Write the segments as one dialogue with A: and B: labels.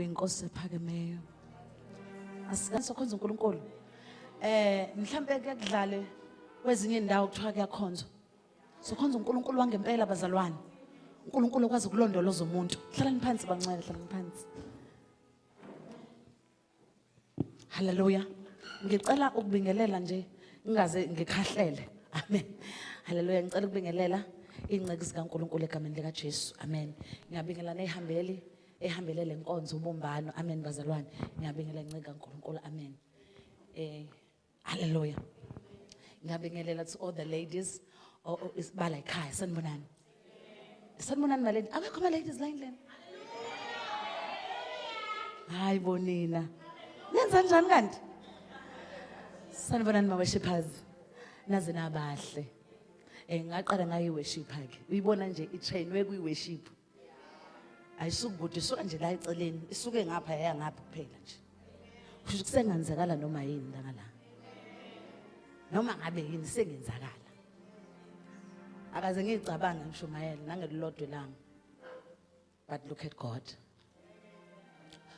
A: Uyinkosi ephakemeyo. Asikasokhonza uNkulunkulu. Mhlambe kuyakudlale kwezinye indawo kuthiwa kuyakhonzwa. Sokhonza uNkulunkulu wangempela bazalwane. uNkulunkulu okwazi ukulondoloza umuntu. Hlalani phansi bancwele, hlalani phansi. Haleluya. Ngicela ukubingelela nje ngingaze ngikhahlele. Amen. Haleluya. Ngicela ukubingelela ingceki zikaNkulunkulu egameni lika Jesu. Amen. Ngiyabingelela nehambeli ehambele lenkonzo ubumbano. Amen bazalwane. Ngiyabingelela ingceki kaNkulunkulu. Amen. Haleluya. Ngiyabingelela to all the ladies isibala ekhaya sanibonani. Sanibonani ma lady. Abekho ma ladies la endlini. Hayi bonina. Nenza njani kanti? Sanibonani ma worshippers. Naze nabahle. Ngaqala ngayi worshipper ke. Uyibona nje itrainwe kuyi worship. Ayisuki kude isuka nje la eceleni, isuke ngapha yaya ngapha kuphela nje. Kusho kusengenzakala noma yini la ngala. Noma ngabe yini sengenzakala. Akaze ngiyicabange ngishumayela nangelilodwa ilanga. But look at God.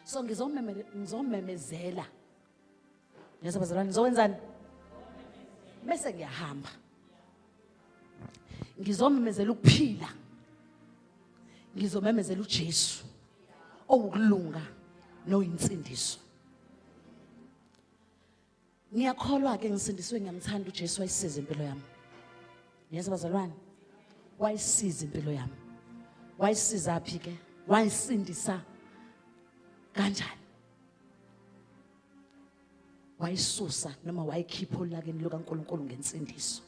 A: So ngizomemezela. Ngiyeza bazalwane ngizokwenzani? Bese ngiyahamba. Ngizomemezela ukuphila. Ngizomemezela uJesu owukulunga noyinsindiso. Ngiyakholwa ke ngisindiswe ngiyamthanda uJesu wayisiza impilo yami. Ngiyeza bazalwane. Wayisiza impilo yami. Wayisiza phi ke? Wayisindisa kanjani? Wayisusa noma wayikhipha olakeni lukaNkulunkulu ngensindiso.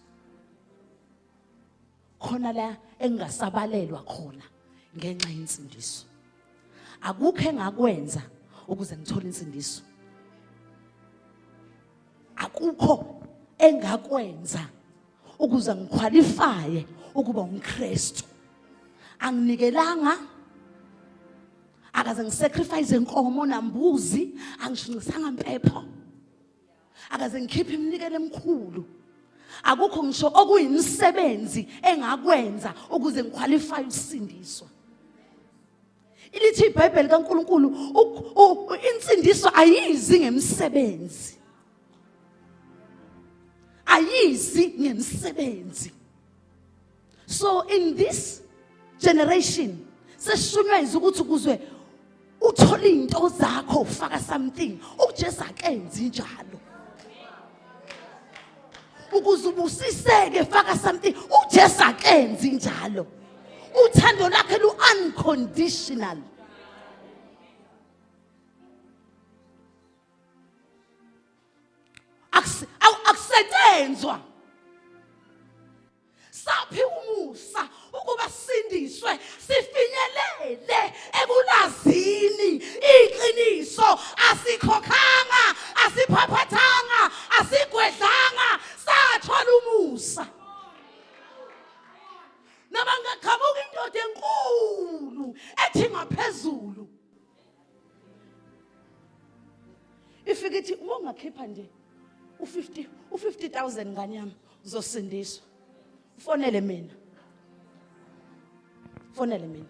A: Khona la engingasabalelwa khona ngenxa yensindiso. Akukho engakwenza ukuze ngithole insindiso. Akukho engakwenza ukuze ngiqualifye ukuba umKristu. Anginikelanga akaze ngisacrifice inkomo nambuzi, angishunqisanga impepho. Akaze ngikhiphe iminikelo emikhulu. Akukho ngisho okuyimisebenzi engakwenza ukuze ngiqualify ukusindiswa. Ilithi iBhayibheli kaNkuluNkulu insindiso ayizi ngemisebenzi. Ayizi ngemisebenzi. So in this generation seshunywa ukuthi kuzwe uthola izinto zakho ufaka something uJesu akenzi njalo. Ukuze ubusiseke faka something uJesu akenzi njalo. Uthando lakhe lu unconditional. Akusetshenzwa. Saphi umusa ukuba sindiswe sifinyelele ekulazini iqiniso asikhokhanga asiphaphathanga asigwedlanga sathola umusa. Noma ngaqhamuka indoda enkulu ethi ngaphezulu ifike ithi uma ungakhipha nje u50 u50000 ngane yami uzosindiswa ufonele mina fonele mina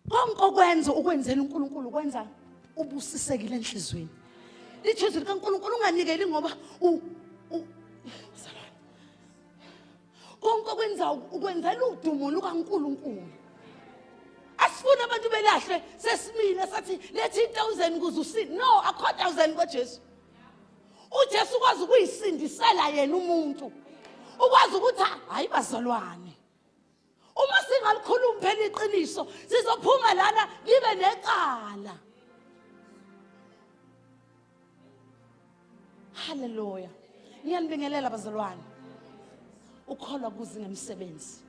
A: konke okwenza ukwenzela uNkulunkulu kwenza ubusisekile enhlizweni lithi izwi likaNkulunkulu unganikeli ngoba u konke okwenza ukwenzela udumo lukaNkulunkulu. Asifuni abantu belahlwe sesimile sathi lethi 1000 kuze usinde. No, akho 1000 kwaJesu. UJesu ukwazi ukuyisindisela yena umuntu. Ukwazi ukuthi hayi bazalwane. Uma singalikhulumi phela iqiniso sizophuma lana libe necala. Haleluya. Ngiyanibingelela bazalwane. Ukholwa kuze ngemsebenzi.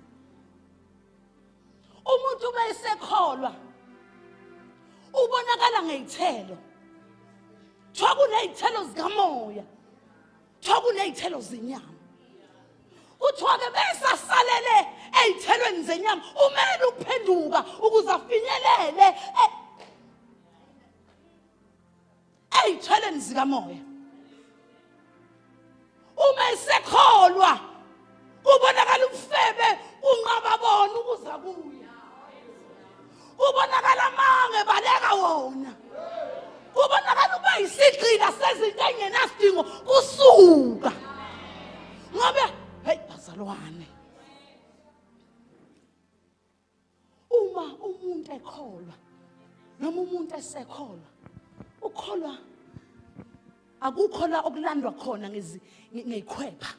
A: Umuntu uma esekholwa ubonakala ngezithelo. Kuthiwa kunezithelo zikamoya. Kuthiwa kunezithelo zenyama. Kuthiwa ke besasalele ezithelweni zenyama umele ukuphenduka ukuze afinyelele ey'thelweni zikamoya. Uma esekholwa kubonakala ubufebe unqaba bona ukuza kuye, kubonakala amange baleka. Usifaka wona. Kubonakala ukuba yisigqila sezinto engenasidingo kusuka. Ngoba hey bazalwane. Uma umuntu ekholwa noma umuntu esekholwa ukholwa akukho la okulandwa khona ngezikhwepha.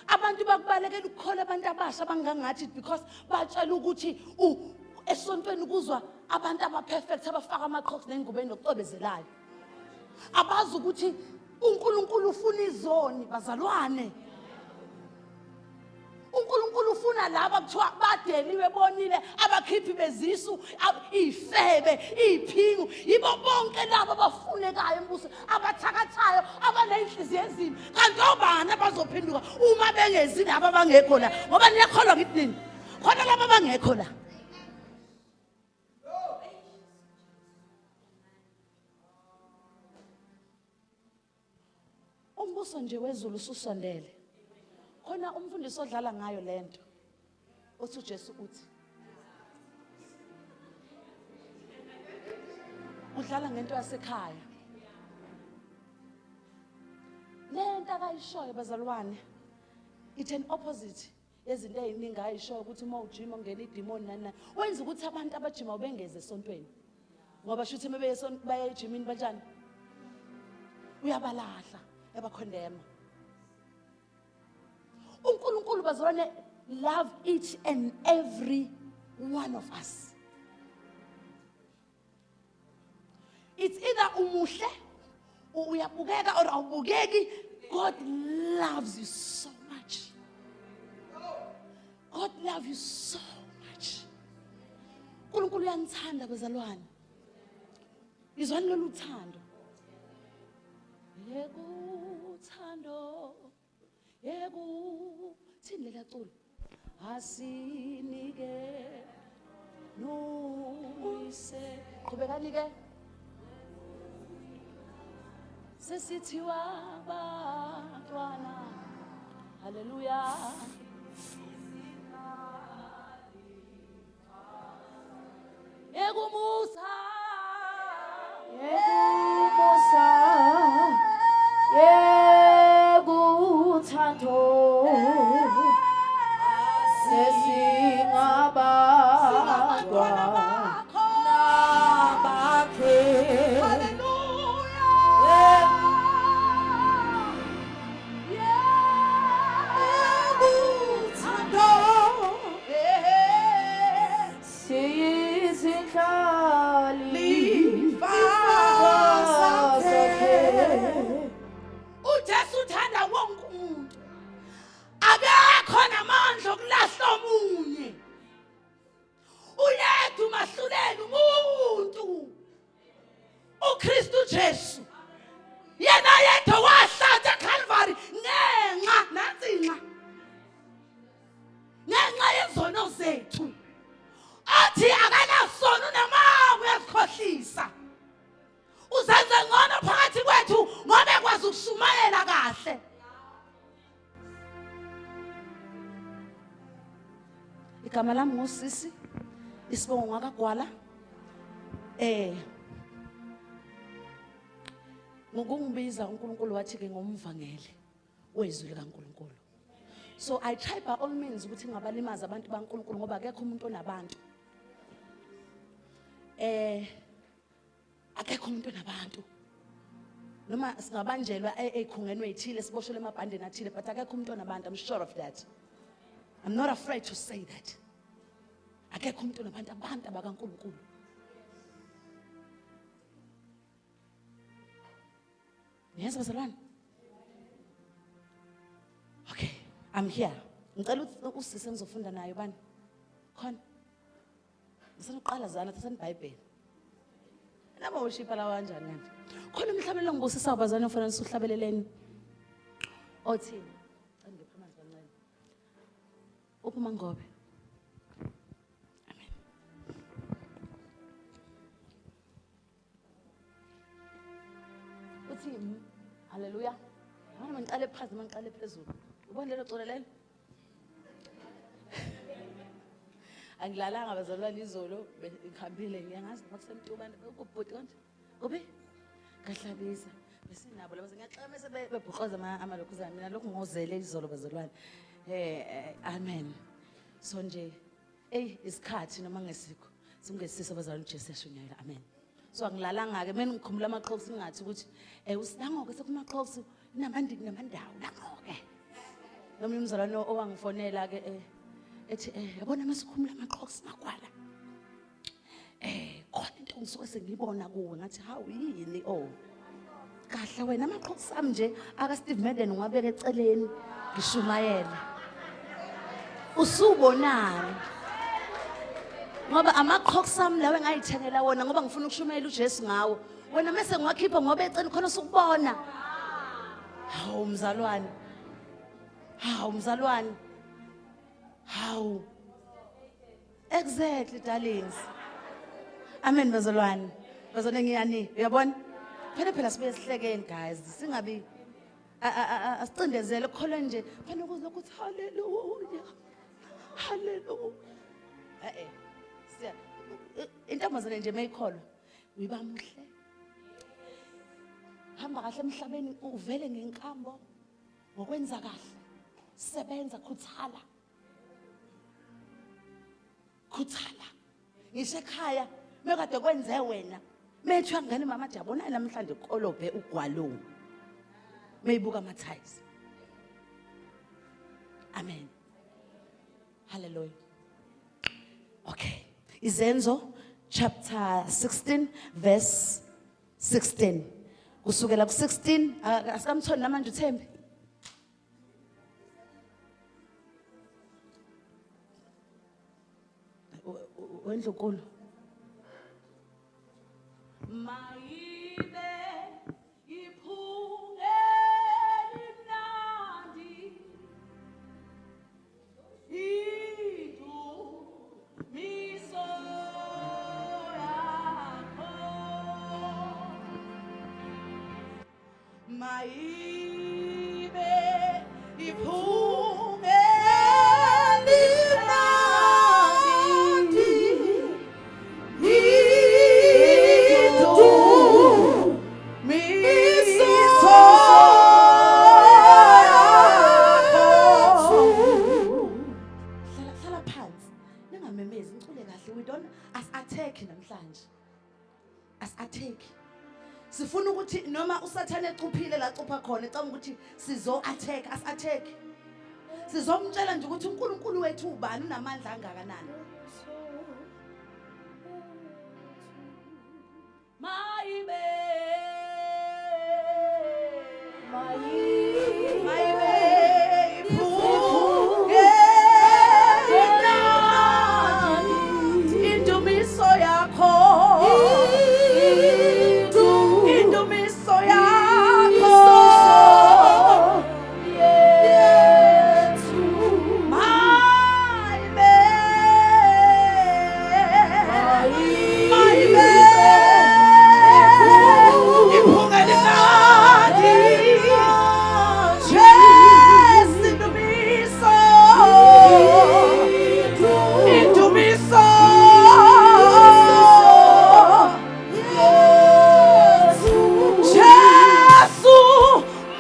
A: Abantu bakubalekela ukukholwa abantu abasha abangangathi because batshela ukuthi esontweni kuzwa abantu abaperfect abafaka amaqhoks nengubo enokucwebezelayo. Abazi ukuthi uNkulunkulu ufuna izoni bazalwane. uNkulunkulu ufuna laba kuthiwa badeliwe bonile abakhiphi bezisu ifebe iphingu yibo bonke laba abafunekayo embuso abathakathayo abaneyinhliziyo ezimbi kanti obani abazophenduka uma bengezi laba abangekho la ngoba niyakholwa ngithi nini khona laba abangekho la. Umbuso nje wezulu ususondele. Khona umfundisi odlala ngayo lento. Uthi uJesu uthi udlala ngento yasekhaya. Lento akayishoyo bazalwane it's an opposite yezinto eziningi ayishoyo ukuthi uma ujima ungena idemon nani nani. Wenza ukuthi abantu abajima bengeze esontweni. Ngoba shuthi uma beye ejimini banjani? Uyabalahla, uyabakhondema. uNkulunkulu bazalwane love each and every one of us. It's either umuhle uyabukeka or awubukeki. God loves you so much. God loves you so much. uNkulunkulu uyanithanda bazalwane. Izwani lolu thando. Yekuthando yeku thini lela culo asinike nuyise qhubekani ke sesithiwa bantwana haleluya. Yekumusa
B: Yekumusa yekuthando sesingabantwana
A: bakho
B: bakhe.
A: Haleluya. Yekuthando
B: Siyizinhlali
A: sakhe. UJesu uthanda wonke umuntu. Akekho namandla okulahla omunye. Uyedwa umahluleli umuntu. uKristu Jesu. Yena yedwa wahlatha eCalvary ngenxa nansi inxa. Ngenxa yezono zethu. Athi akanasono unamanga uyazikhohlisa. Uzenze ngcono phakathi kwethu ngoba ekwazi ukushumayela kahle. Igama lami ngusisi isibongo ngakagwala ngokungibiza uNkulunkulu wathi ke ngomvangeli wezwi likaNkulunkulu. So I try by all means ukuthi ngingabalimaza abantu baNkulunkulu ngoba akekho umuntu onabantu. Akekho umuntu onabantu. Noma singabanjelwa ezikhungweni ezithile siboshelwe emabhandeni athile but akekho umuntu onabantu. I'm sure of that. I'm not afraid to say that. Akekho umuntu onabantu, abantu abakaNkulunkulu. Niyezwa bazalwane? Okay, I'm here. Ngicela usisi engizofunda naye bani? Khona. Ngisanoqala zana thatha iBhayibheli. Laba worship lawa kanjani kanti? Khona umhlabelelo ngibusisayo bazalwane ofanele usuhlabeleleni. Othi, cela ngiphe amanzi kancane. Uphi uMangobe? Amen. Uthi haleluya. Yabona mangiqale phansi mangiqale phezulu. Ubona lelo culo lelo? Angilalanga bazalwane izolo, ngihambile ngiyangazi noma kusemtubane kubhuti kanje. Kuphi? Kahlabisa. Besinabo laba ngiyaxaka mase bebhuqoza amalokhuzana mina lokhu ngozele izolo bazalwane. Amen. So nje ey isikhathi noma ngesikho singesiso bazalwane uJesu yashunyayela amen. So angilalanga ke mina ngikhumbula amaqhosi ngingathi ukuthi usinangoke sekumaqhosi namandiki namandawo nangoke. Nomunye umzalwane owangifonela ke ethi yabona masikhumula amaqhosi magwala. Khona into ngisuke sengiyibona kuwe ngathi hawu yini oh. Kahle wena amaqhosi ami nje aka Steve Madden ngiwabeka eceleni ngishumayele. Usubonani? Ngoba amaqhosi ami lawe ngayithengela wona ngoba ngifuna ukushumayela uJesu ngawo. Wena mase ngiwakhipha ngoba eceleni khona usukubona. Hawu mzalwane. Hawu mzalwane. Hawu. Exactly darlings. Amen bazalwane. Bazalwane ngiyani uyabona? Phela phela sibuye sihlekeni guys singabi asicindezele ukukholwa nje fanele ukuzwa ukuthi haleluya. Haleluya. Eh. Siya intombazane nje mayikholwa uyiba muhle. Hamba kahle emhlabeni uvele ngenkambo ngokwenza kahle. Sebenza khuthala. Khuthala. Ngisho ekhaya mekade kwenze wena. Methu angene mama jabona namhlanje kolobhe ugwalo. Meyibuka ama ties. Amen. Hallelujah. Okay. Izenzo chapter 16 verse 16. Kusukela ku 16 asikamtholi namanje uThembi. Wendlunkulu. Mayibe iphunge limnandi idumiso yakho Mayibe iphunge limnandi idumiso yakho. Hlala hlala phansi ningamemezi nicule kahle we don't as attack namhlanje as attack sifuna ukuthi noma usathane ecuphile la cupha khona ecabanga ukuthi sizo attack as attack sizomtshela nje ukuthi uNkulunkulu wethu ubani unamandla angakanani mayibe mayibe iphunge indumiso yakho indumiso yakho yethu mayibe mayibe iphunga limnandi Jesu indumiso indumiso Jesu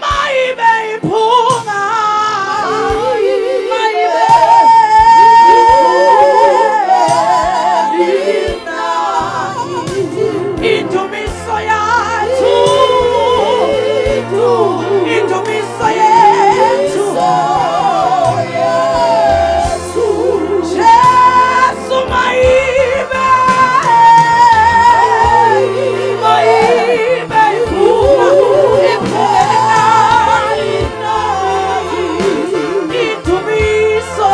A: mayibe iphunga mayibe indumiso yethu indumiso yethu Jesu mayibe mayibe iphunga iphunga indumiso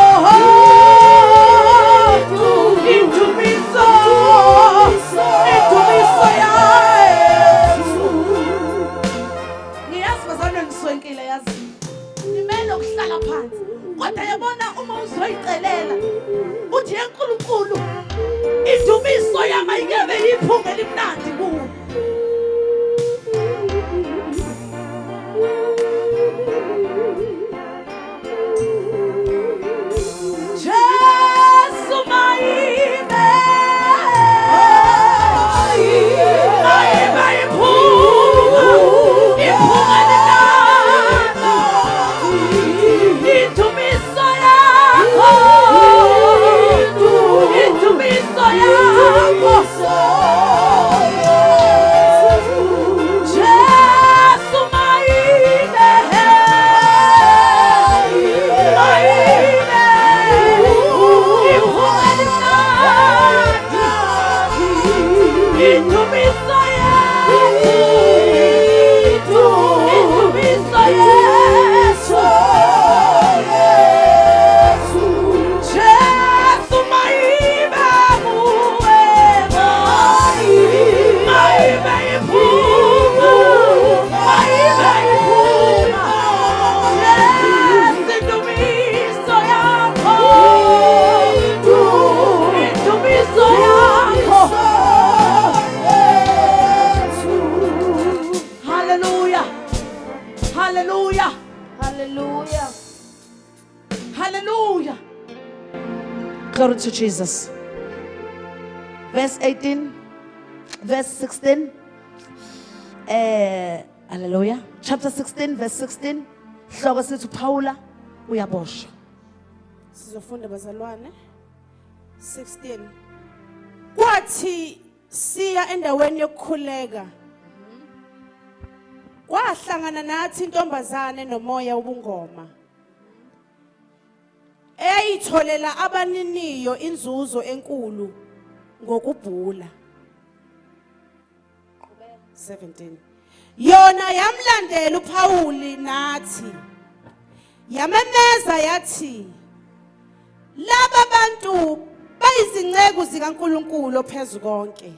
A: indumiso indumiso yethu ngiyazi bazalwane ngiswenkile yazi nimele ukuhlala phansi kodwa yabona uma uzoyicelela uthi yenkulunkulu indumiso yami ayikebe yiphunga elimnandi kuwe Jesu mayibe Hallelujah.
B: Hallelujah.
A: Hallelujah. Glory to Jesus. Verse 18, verse 16. Hallelujah. Chapter 16, verse 16. Hloko sithi uPaula uyaboshwa.
C: Sizofunda bazalwane 16. Kwathi siya endaweni yokukhuleka, kwahlangana nathi intombazane nomoya wobungoma eyayitholela abaniniyo inzuzo enkulu ngokubhula. 17. Yona yamlandela uPauli nathi, yamemeza yathi, "Laba bantu bayizinceku zikaNkuluNkulu ophezukonke,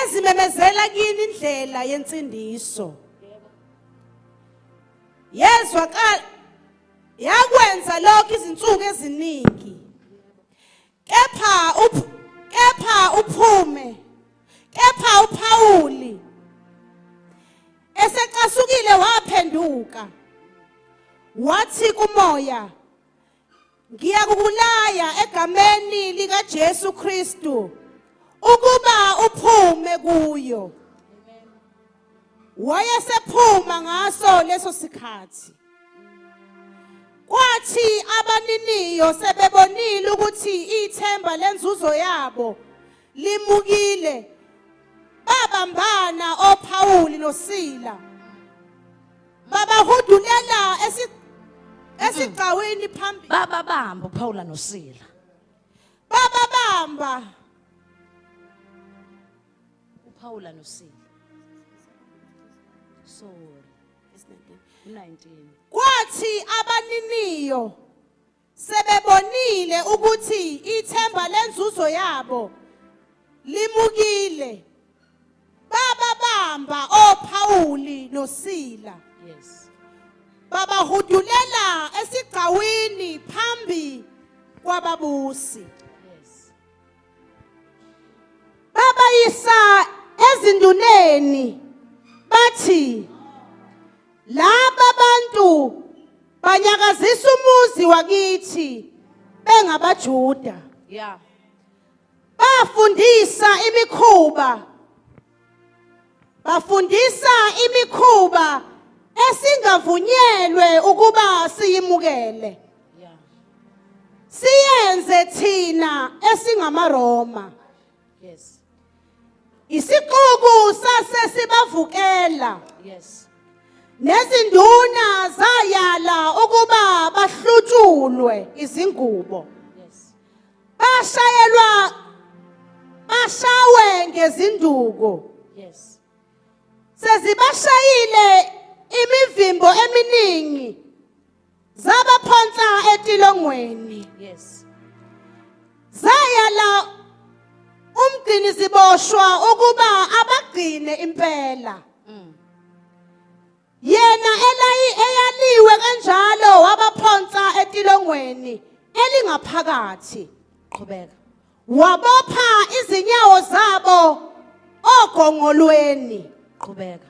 C: ezimemezela kini indlela yensindiso." Yezwakala yakwenza lokho izinsuku eziningi, kepha uPauli esecasukile waphenduka wathi kumoya, "Ngiyakukulaya egameni likaJesu Kristu ukuba uphume kuyo." Wayesephuma ngaso leso sikhathi. Kwathi abaniniyo sebebonile ukuthi ithemba lenzuzo yabo limukile, babambana oPauli noSila, babahudulela esigcawini phambili.
A: Bababamba uPaula noSila.
C: Bababamba.
A: uPaula noSila. Sorry. 19.
C: Kwathi abaniniyo sebebonile ukuthi ithemba lenzuzo yabo limukile, bababamba oPauli noSila, babahudulela esigcawini phambi kwababusi. Babayisa ezinduneni bathi, "Laba bantu banyakazisa umuzi wakithi bengabaJuda, bafundisa imikhuba esingavunyelwe ukuba siyimukele, siyenze thina esingamaRoma." Isixuku sase sibavukela, nezinduna zayala ukuba bahlutshulwe izingubo, bashawe ngezinduku. Sezibashayile imivimbo eminingi, zabaphonsa etilongweni. Zayala umgcini ziboshwa ukuba abagcine impela. Yena elayi eyaliwe kanjalo wabaphonsa etilongweni elingaphakathi,
A: Qhubeka.
C: wabopha izinyawo zabo ogongolweni.
A: Qhubeka.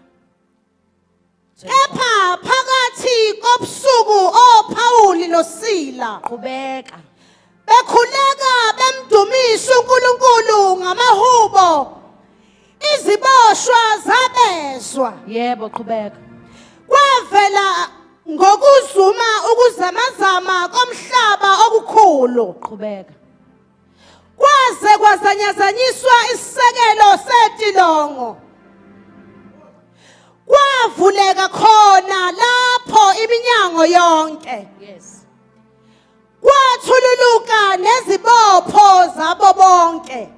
C: Kepha phakathi kobusuku oPauli noSila
A: Qhubeka.
C: bekhuleka bemdumisa uNkulunkulu ngamahubo, iziboshwa zabezwa.
A: Yebo, qhubeka.
C: Kwavela ngokuzuma ukuzamazama komhlaba okukhulu,
A: Qhubeka.
C: kwaze kwazanyazanyiswa isisekelo setilongo, kwavuleka khona lapho iminyango yonke, kwathululuka nezibopho zabo bonke.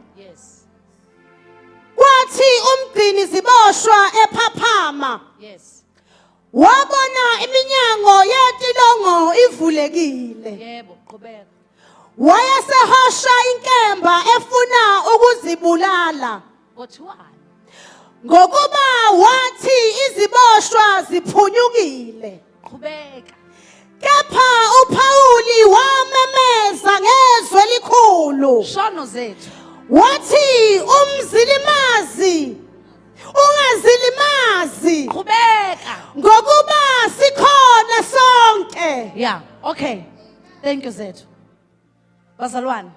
C: Kwathi umgcini ziboshwa ephaphama, wabona iminyango yetilongo ivulekile,
A: Yebo, qhubeka.
C: wayesehosha inkemba efuna ukuzibulala,
A: Kuthiwani?
C: ngokuba wathi iziboshwa ziphunyukile.
A: Qhubeka.
C: Kepha uPauli wamemeza ngezwi elikhulu,
A: Shono zethu.
C: wathi, "Umzilimazi, ungazilimazi,
A: Qhubeka.
C: ngokuba
A: Yeah, okay. Thank you Zethu. Bazalwane.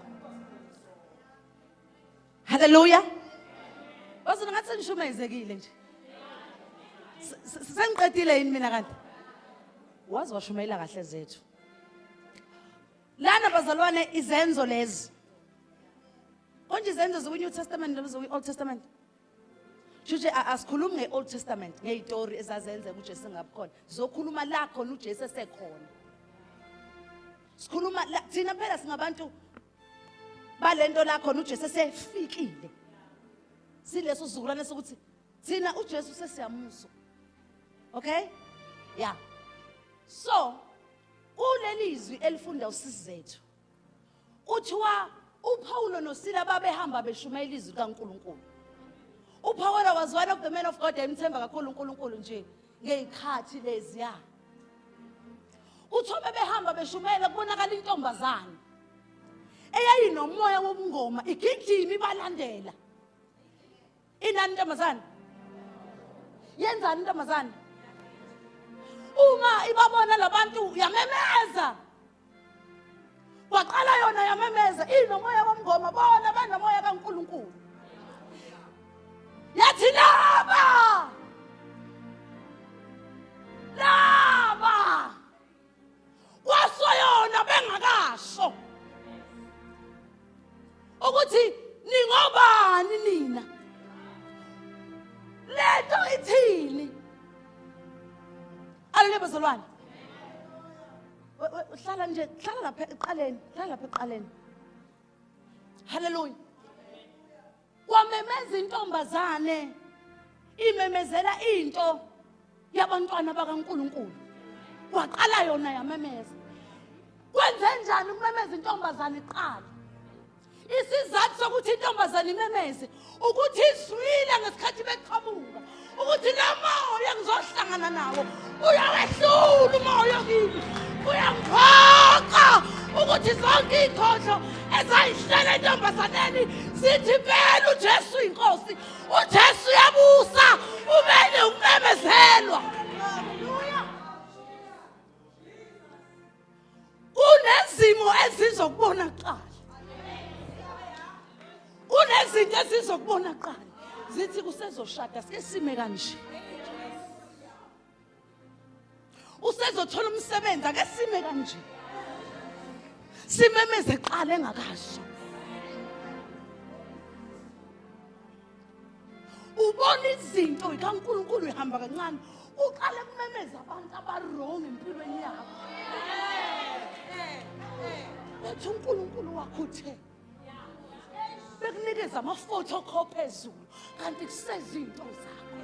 A: Hallelujah. Bazalwane ngathi sengishumayezekile nje. Sengiqedile yini mina kanti? Waze washumayela kahle Zethu. Lana bazalwane izenzo lezi. Konje izenzo zikwi New Testament noma zikwi Old Testament? Shuthi asikhulumi nge-Old Testament ngey'tori ezazenzeka uJesu engabikhona. Sizokhuluma la khona uJesu esekhona. Sikhuluma la thina phela singabantu balento la khona uJesu esefikile. Sileso sizukulwane sokuthi thina uJesu sesiyamuzwa. Okay? Yeah. So kuleli zwi elifunda usizethu Kuthiwa uPawulo noSila babehamba beshumayela izwi likaNkulunkulu. UPawulo was one of the men of God emthemba kakhulu uNkulunkulu nje ngeyikhathi leziya. Kuthiwa bebehamba beshumayela kubonakala intombazane eyayinomoya wobungoma igijima ibalandela. Inani intombazane? Yenzani intombazane? Uma ibabona labantu yamemeza. Waqala yona yamemeza inomoya womngoma bona banomoya kaNkulunkulu. Yathi laba laba kwaso yona bengakasho ukuthi ningobani nina lento ithini alele bazalwane Hlala nje, hlala lapha eqaleni, hlala lapha eqaleni. Hallelujah. Kwamemeza intombazane imemezela into yabantwana bakaNkuluNkulu. Kwaqala yona yamemeza. Kwenze njani ukumemeza intombazane iqala? Isizathu sokuthi intombazane imemeze ukuthi izwile ngesikhathi beqhamuka ukuthi la moya ngizohlangana nawo uyawehlula umoya kimi uyangiphoqa ukuthi zonke iy'khohlo ezayihlela entombazaneni zithi impela ujesu inkosi ujesu uyabusa umele ukumemezelwa Kunezimo ezizokubona kuqala. Kunezinto ezizokubona kuqala. Zithi kusezoshada sike sime kanje. Usezothola umsebenzi ake sime kanje. Simemeze kuqala engakasho. Ubona izinto ikaNkulunkulu ihamba kancane uqale kumemeza abantu abarong empilweni yakho. Bethi uNkulunkulu wakho uthe bekunikeza ama-photocopy ezulu kanti kusezinto zakho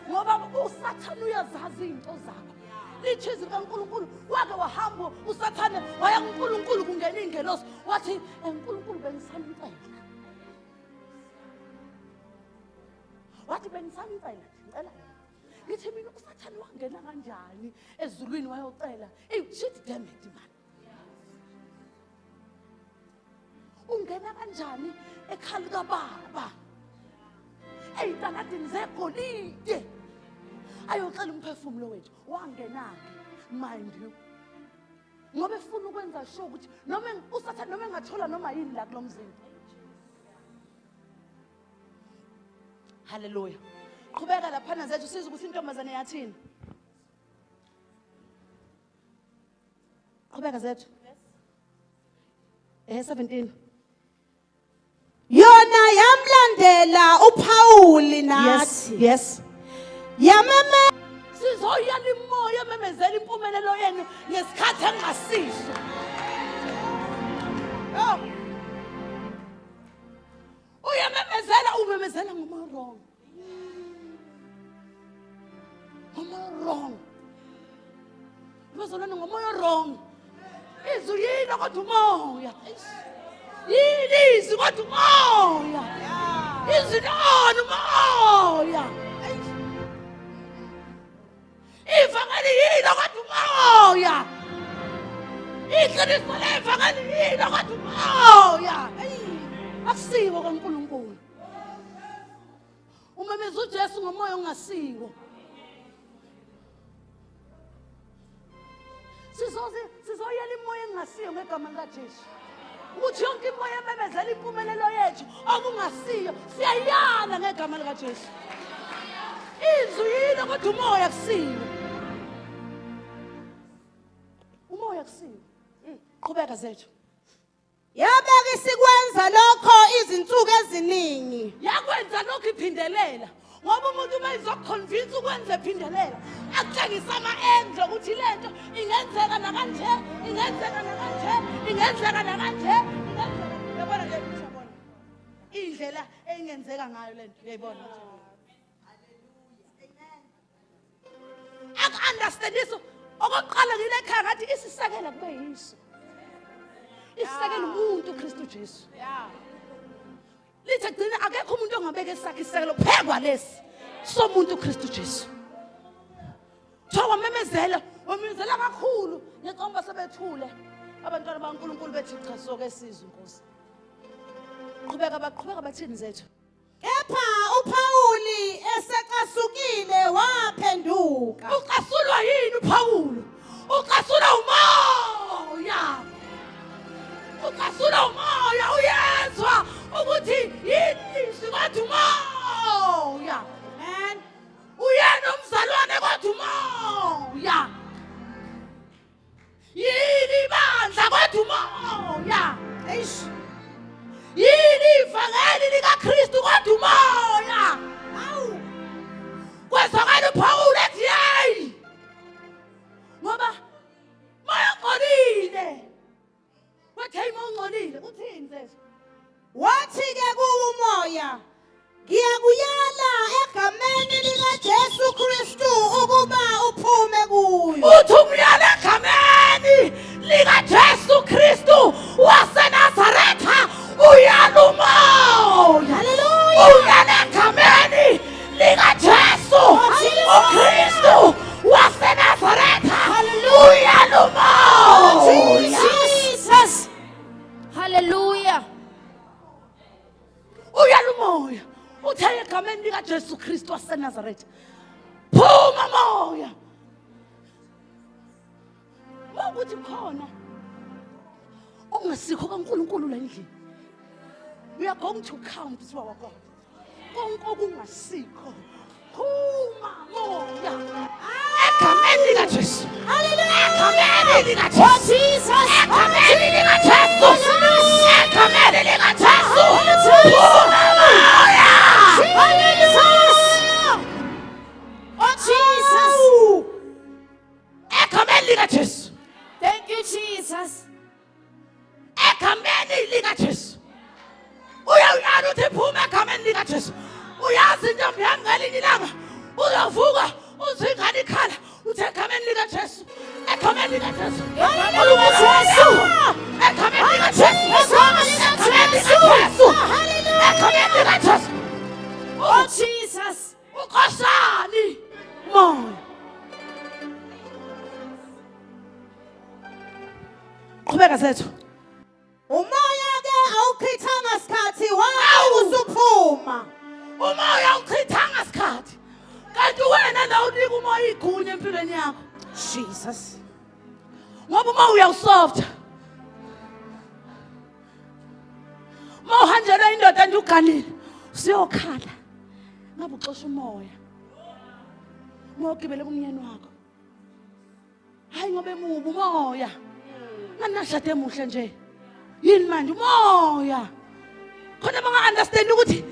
A: ngoba usathane uyazazi izinto zakho lithi izwi likaNkulunkulu wake wahamba usathane waya kuNkulunkulu kungena ingelosi wathi uNkulunkulu bengisamcela wathi bengisamcela ngicela ngithi mina usathane wangena kanjani ezulwini wayocela eyi shit damn it man ungena kanjani ekhaya likababa ey'taladini zegolide ayocela umphefumulo wethu wangena-ke mind you ngoba efuna ukwenza sure ukuthi noma usathane noma engathola noma yini la kulo mzimba haleluya qhubeka laphana zethu siza ukuthi intombazane yathini qhubeka zethu eh 17
C: Yona yamlandela uPawuli nathi.
A: Yes, yes.
C: Yameme
A: Sizoyala imoya ememezela impumelelo yenu ngesikhathi engasiso. Oh. Uyamemezela umemezela ngomoya wrong. Ngomoya wrong. Bazalwane ngomoya wrong. Izwi yini kodwa umoya. Yini izwi kodwa umoya. Izwi lona umoya. Ivangeli yini kodwa umoya. Iqiniso levangeli yini kodwa umoya. Akusiwo kaNkulunkulu. Umemeza uJesu ngomoya ongasiwo. Sizoze sizoyela imoya engasiyo ngegama likaJesu. Ukuthi yonke imoya ememezela impumelelo yethu okungasiyo siyayala ngegama likaJesu. Izwi yilo kodwa umoya kusiwo. Umoya kusiwo. Qhubeka zethu.
C: Yabeka isikwenza lokho izinsuku eziningi.
A: Yakwenza lokho iphindelela. Ngoba umuntu uma ezokuconvince ukwenza ephindelela, akutshengisa ama-angel ukuthi lento ingenzeka nakanje, ingenzeka nakanje, ingenzeka nakanje, ingenzeka. Uyabona ke uyabona. Indlela engenzeka ngayo lento, uyayibona. Aku-understandisa okokuqala ngile ekhaya ngathi isisekela kube yiso. Isisekela umuntu uKristu Jesu. Lithi gcina akekho umuntu ongabeka esakhe isisekelo phekwa lesi somuntu uKristu Jesu. Kuthiwa wamemezela, wamemezela kakhulu ngicomba sebethule abantwana baNkulunkulu bethi cha soke sizwe Nkosi. Qhubeka baqhubeka bathini zethu.
C: Kepha uPawuli esecasukile waphenduka.
A: Ucasulwa yini uPawulu? Ucasulwa umoya. Ucasulwa umoya uyezwa ukuthi yini izwi kodwa umoya.
C: Amen.
A: Uyena umzalwane kodwa umoya. Yini ibandla kodwa umoya.
C: Eish.
A: Yini ivangeli likaKristu kodwa umoya.
C: Awu.
A: Kwezwakala uPawulu ethi yeyi. Ngoba moya ongcolile. Wathi hey moya ongcolile uthini sesi?
C: Wathi-ke kuwo umoya, ngiyakuyala egameni likaJesu Kristu ukuba uphume kuyo.
A: Uthi umyala egameni likaJesu Kristu waseNazaretha uyala umoya.
C: Haleluya.
A: Uyala egameni likaJesu uKristu waseNazaretha uyala umoya.
B: Jesus. Hallelujah.
A: Uyala umoya. Uthe egameni likaJesu Kristu waseNazaretha. Phuma moya. Mawukuthi khona ongasikho kaNkulunkulu la endlini. We are going to count to our God. Konke okungasikho. Phuma moya. Egameni likaJesu. Egameni likaJesu. Egameni likaJesu. Egameni likaJesu. Phuma moya.
B: Oh Jesus.
A: Egameni likaJesu.
B: Thank you Jesus.
A: Egameni likaJesu. Uyawuyala uthi phuma egameni likaJesu. Uyazi intombi yami ngelinye ilanga uzovuka uthi ingane ikhala uthi egameni likaJesu. Egameni likaJesu.
B: Jesu.
A: Egameni likaJesu. Egameni likaJesu. Egameni likaJesu.
B: Oh Jesus.
A: Uqoshani moya. Qhubeka zethu.
C: Umoya ke awuchithanga sikhathi wabe usuphuma.
A: Umoya awuchithanga sikhathi. Kanti wena la unika umoya igunya empilweni yakho.
C: Jesus.
A: Ngoba uma uyawusofta. Uma uhanjelwe indoda nje uganile, usuyokhala. Ngabe uxosha umoya. Uma ugibele kumyeni wakho. Hayi ngoba emubi umoya. Ngani nashade emuhle nje. Yini manje umoya. Khona banga understand ukuthi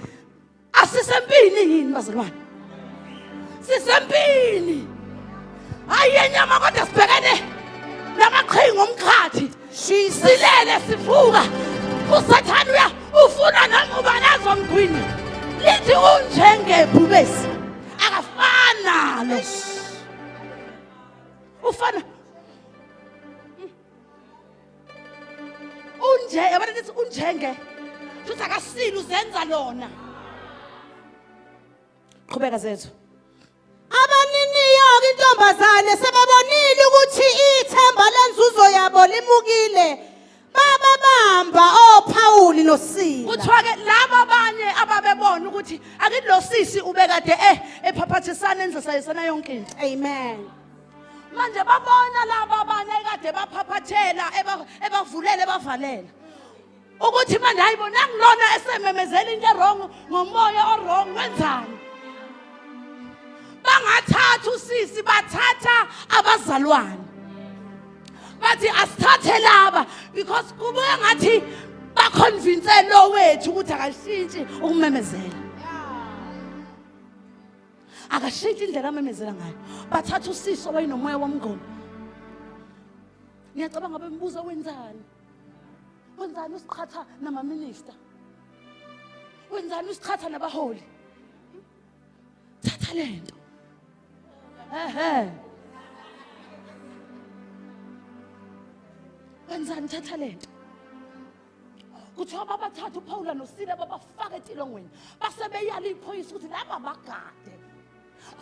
A: asisempini yini bazalwane. Sisempini. Hayi yenyama kodwa sibhekene namaqhinga omkhathi. Silele sivuka. Usathane uya ufuna noma ubani azomgwinya. Lithi unjengebhubesi. Akafani nalo. Ufana unje yabona lithi unjenge futhi akasile uzenza lona. Qhubeka zethu.
C: Abaniniyo-ke intombazane sebebonile ukuthi ithemba lenzuzo yabo limukile. Bababamba oPhawuli noSila.
A: Kuthiwa ke laba abanye ababebona ukuthi akithi lo sisi ubekade eh ephaphathisana enzesayisana yonke into.
C: Amen.
A: Manje babona laba abanye ekade baphaphathela ebavulela ebavalela ukuthi manje hayi bona ngilona esememezela into erong ngomoya orong wenzani. Bangathatha usisi bathatha abazalwane bathi asithathe laba because kubuye ngathi baconvince lo wethu ukuthi akashintshi ukumemezela, akashintshi indlela amemezela ngayo. Bathatha usisi owayenomoya womngoma, ngiyacabanga bembuza wenzani, wenzani usiqhatha namaminista, wenzani usiqhatha nabaholi, thatha lento ehe, wenzani, thatha lento. Kuthiwa babathatha uPawula noSila babafaka etilongweni, base beyala iphoyisa ukuthi laba bagade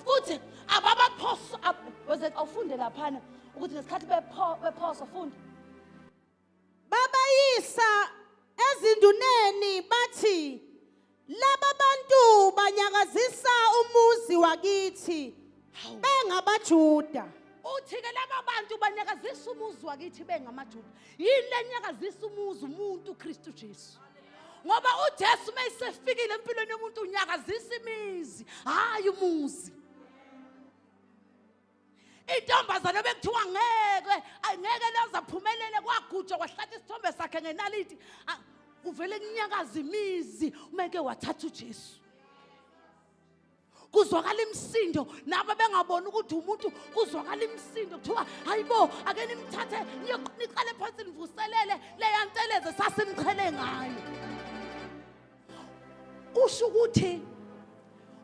A: futhi ababaphosa. Weze awufunde laphana ukuthi ngesikhathi bephosa, funda.
C: Babayisa ezinduneni bathi, laba bantu banyakazisa umuzi wakithi bengabaJuda.
A: Uthi-ke laba bantu banyakazisa umuzi wakithi bengamaJuda. Yini lenyakazisa umuzi? Umuntu uKristu Jesu. Ngoba uJesu uma esefikile empilweni yomuntu unyakazisa imizi, hhayi umuzi. Intombazane bekuthiwa ngeke angeke lazaphumelele, kwagujwa kwahlatha isithombe sakhe ngenaliti, kuvele kunyakaza imizi uma eke wathatha uJesu. Kuzwakala imisindo nabo bengaboni ukuthi umuntu, kuzwakala imisindo kuthiwa hayibo ake nimthathe niqale phansi nivuselele leya nteleze sasimqhele ngayo. Kusho ukuthi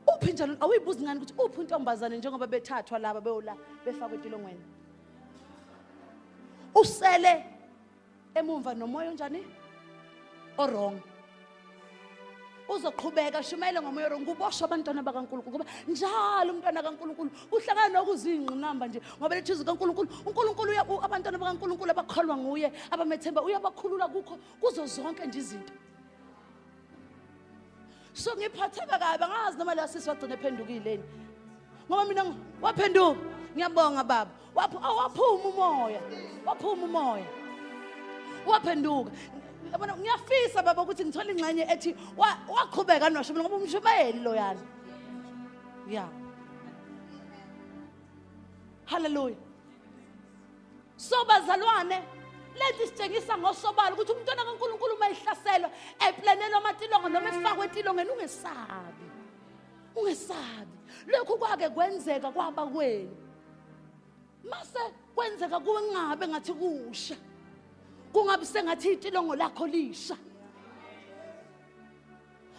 A: uphi njalo awuyibuzi ngani ukuthi uphi intombazane njengoba bethathwa laba beyola befakwe etilongweni, usele emumva nomoya onjani orong, uzoqhubeka shumayele ngomoya orong, kuboshwa abantwana bakaNkulunkulu. Ngoba njalo umntwana kaNkulunkulu uhlangana nokuzingqinamba nje, ngoba lethi izwi kaNkulunkulu, uNkulunkulu abantwana bakaNkulunkulu abakholwa nguye abamethemba uyabakhulula kukho kuzo zonke nje izinto. So ngiphatheka kabi, angazi noma la sisi wagcina ephendukile yini, ngoba mina waphenduka. Ngiyabonga baba, waphuma umoya, waphuma umoya, waphenduka. Yabona, ngiyafisa baba ukuthi ngithole ingxenye ethi waqhubeka nosho mina, ngoba umshumayeli loyana. Yeah, haleluya. So bazalwane, lento isitshengisa ngosobala ukuthi umntwana kaNkulunkulu uma ehlaselwa eplanelwa amatilongo noma efakwe etilongweni, ungesabi, ungesabi. Lokhu kwake kwenzeka kwaba kwenu, mase kwenzeka kuwe kungabe ngathi kusha, kungabe sengathi itilongo lakho lisha.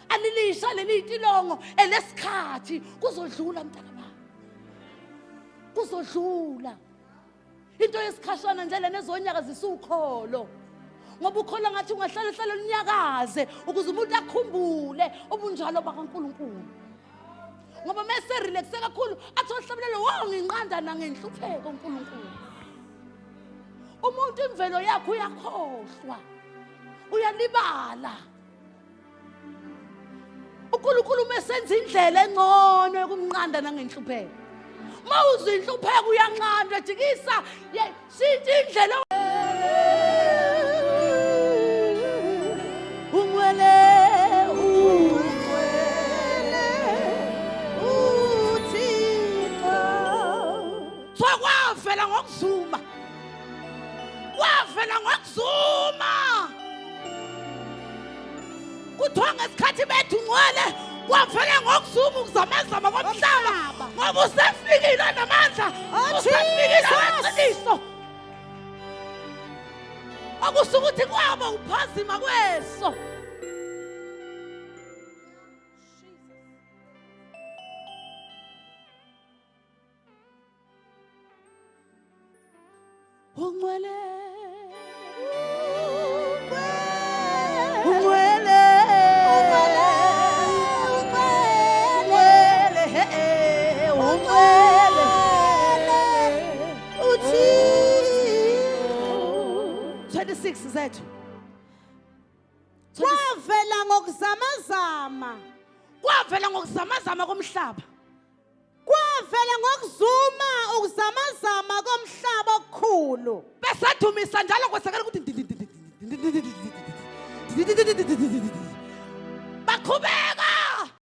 A: Alilisha leli tilongo, elesikhathi, kuzodlula mntaka baba, kuzodlula. Into yesikhashana nje lena ezonyakazisa ukholo, ngoba ukholo ngathi ungahlala hlala lunyakaze ukuze umuntu akhumbule ubunjalo bakaNkulunkulu. Ngoba mese relaxe kakhulu athi ohlabelelo wanginqanda nangenhlupheko uNkulunkulu. Umuntu imvelo yakhe uyakhohlwa, uyalibala. uNkulunkulu uma esenza indlela engcono yokumnqanda nangenhlupheko, uma uzwa inhlupheko uyanqandwa, jikisa shintsha indlela. Ungwele, ungcwele uThixo. Kuthiwa kwavela ngokuzuma, kwavela ngokuzuma. Kuthiwa ngesikhathi bethu ngcwele kwavela ngokuzuma ukuzamazama komhlaba, ngoba usefikile namandla,
C: Oh,
A: usefikile
C: Jesus.
A: neqiniso, okusho ukuthi kwabo uphazima kweso. Ungcwele, ungcwele, ungcwele, ungcwele
C: uThixo.
A: 26 zethu.
C: Kwavela ngokuzamazama,
A: kwavela ngokuzamazama komhlaba.
C: Kwavela ngokuzuma ukuzamazama komhlaba.
A: Ngihambisa njalo.